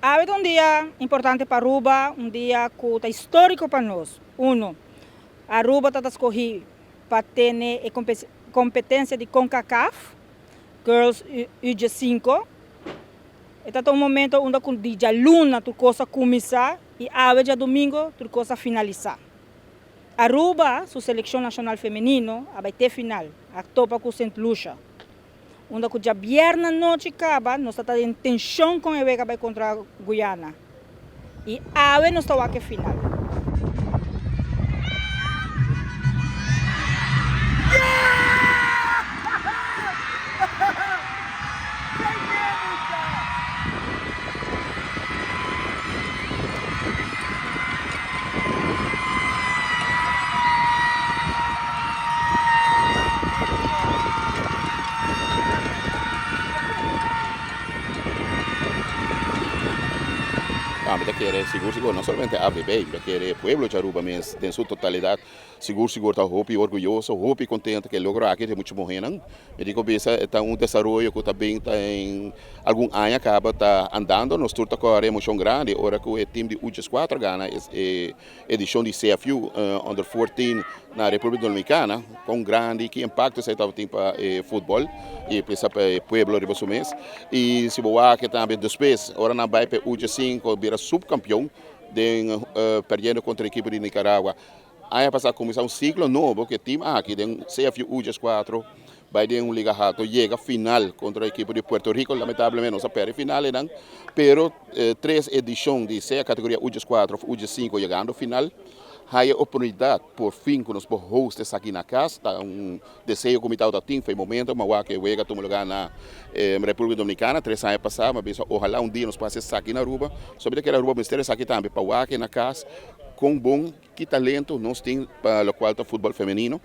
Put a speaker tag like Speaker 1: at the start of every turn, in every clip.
Speaker 1: Awe ta un dia importante pa Aruba, un dia cu ta historico pa nos. Uno, Aruba ta ta scogi pa tene e competencia di Concacaf Girls U diescinco. E ta ta un momento unda cu di djaluna tur cos a cuminsa y awe djadomingo tur cos a finalisa. Aruba su seleccion nacional femenino a bay te final, a topa cu Sint Lucia. Unda cu djabièrnè anochi caba nos ta ta den tension con e wega bay contra Guyana. Y awe nos ta wak e final.
Speaker 2: Mi ta kere sigur sigur no solamente AVB, mi ta kere e pueblo di Aruba mes den su totalidad sigur sigur ta hopi orguyoso, hopi contento ku e logro aki di mucha muhernan. Mi di ku bisa e ta un desaroyo ku ta bin ta en algun aña kaba ta andando. Nos tur ta kore emocion grandi ora ku e team di U dieskuater gana e edicion di CFU Under 14 na Republica Dominicana. Kon grandi, ki impacto esei tabatin pa e futbol i p'esa pa e pueblo riba su mes. I si bo wak tambe despues ora nan bai pa e U diesinku bira subkampion den perdiendo kontra e ekipo di Nicaragua. Aña pasá kuminsá un siklo nobo ku e tim aki den CFU U dieskuatro bai den un liga halto yega final kontra e ekipo di Puerto Rico. Lamentablemente nos a pèrdè final einan, pero tres edishon di sea kategoria U dieskuatro òf U diesinku yegando final haya oportunidat por fin ku nos por host esaki na kas. Ta un deseo ku mi tabata tin for e momento mi a wak e wega tuma lugá na Repúblika Dominikana tres aña pasá. Mi a bisa ohalá un dia nos por hasi esaki na Aruba. So mi ta kere Aruba mester esaki tambe pa wak na kas kon bon. Ki talento nos tin pa locual ta futbol femenino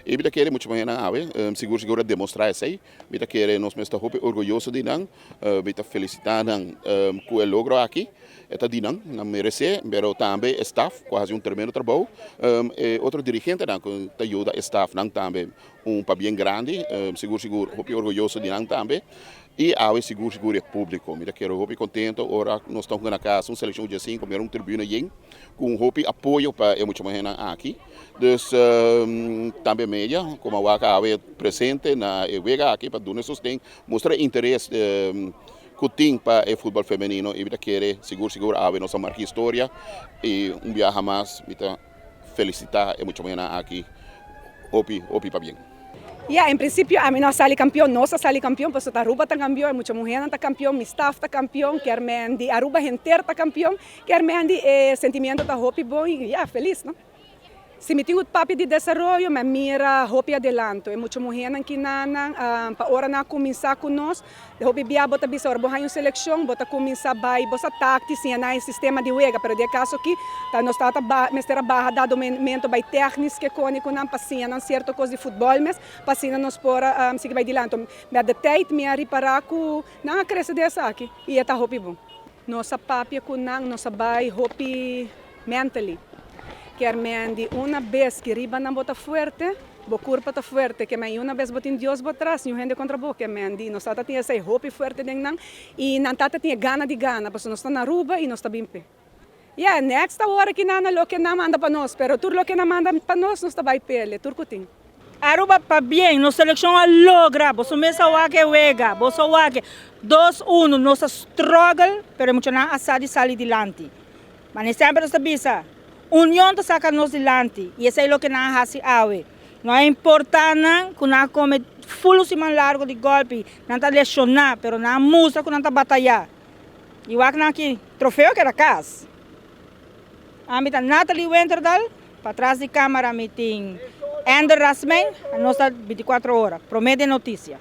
Speaker 2: y mi ta kere mucho mañana awe sigur sigur a demostra esey. Mi ta kere nos mes ta hopi orguyoso di nan, mi ta felicita nan cu e logro aki, e ta di nan, nan merece, pero tambe e staff cu a haci un tremendo trabou, e otro dirigentenan cu ta yuda e staffnan tambe un pabien grandi, sigur sigur hopi orguyoso di nan tambe. I awe sigur sigur e publico. Mi ta kere hopi contento ora nos ta hunga na casa un seleccion dje cinco mira un tribuna yen cu un hopi apoyo pa e mucha muhernan aki. Dus tambe media como a wak awe presente na e wega aki pa duna e sosten, mustra e interes cu tin pa e futbol femenino i mi ta kere sigur sigur awe nos a marca historia i un biaha mas mi ta felicita e mucha muhernan aki hopi hopi pabien.
Speaker 3: Ya, en principio ami no a sali campeon, nos a sali campeon pasobra Aruba ta campeon, e mucha muhernan ta campeon, mi staff ta campeon, kier men di Aruba henter ta campeon, kier men di e sentimiento ta hopi bon y ya, feliz no. Si mi tin cu papia di desaroyo, mi a mira hopi adelanto, e mucha muhernan kinanan pa ora nan a cuminsa cu nos, Hopi bia bo ta bisa ora bo haña un selekshon bo ta kuminsá bai bo sa taktis siña nan e sistema di wega pero den e kaso aki ta nos tabata ba mester a baha dado momento bai tèknis ke koni ku nan pa siña nan sierto kos di futbòl mes pa asina nos por a sigui bai dilanti. Met de tijd mi a ripará ku nan a krese den esaki i e ta hopi bon. Nos a papia ku nan nos a bai hopi mentally. Kier men di una bes ki riba nan bo ta fuerte, bo kurpa ta fuerte. Ke men i una bes bo tin Dios bo tras, niun hende kontra bo. Ke men di nos tata tin esei hopi fuerte den nan i nan tata tin e gana di gana pasobra nos ta na Aruba i nos ta bin p'e. Yeah, next awor aki nan na loke nan manda pa nos, pero tur loke nan manda pa nos, nos ta bai pele, tur ku tin.
Speaker 1: Aruba pabien, nos seleccion a logra, boso mes a wak e wega, boso a wak e dos uno, nos a struggle, pero e muchanan a sa di sali dilanti. Mane semper nos ta bisa, union ta saca nos dilanti y esey loke nan a haci awe. No a importa nan cu nan a come full un siman largo di golpi, nan ta lesiona, pero nan a mustra cu nan ta bataya. Y wak nan aki, trofeo a keda cas. Ami ta Natalie Winterdal, patras di camara mi tin Ender Rasmijn, nos ta 24 ora, prome den noticia.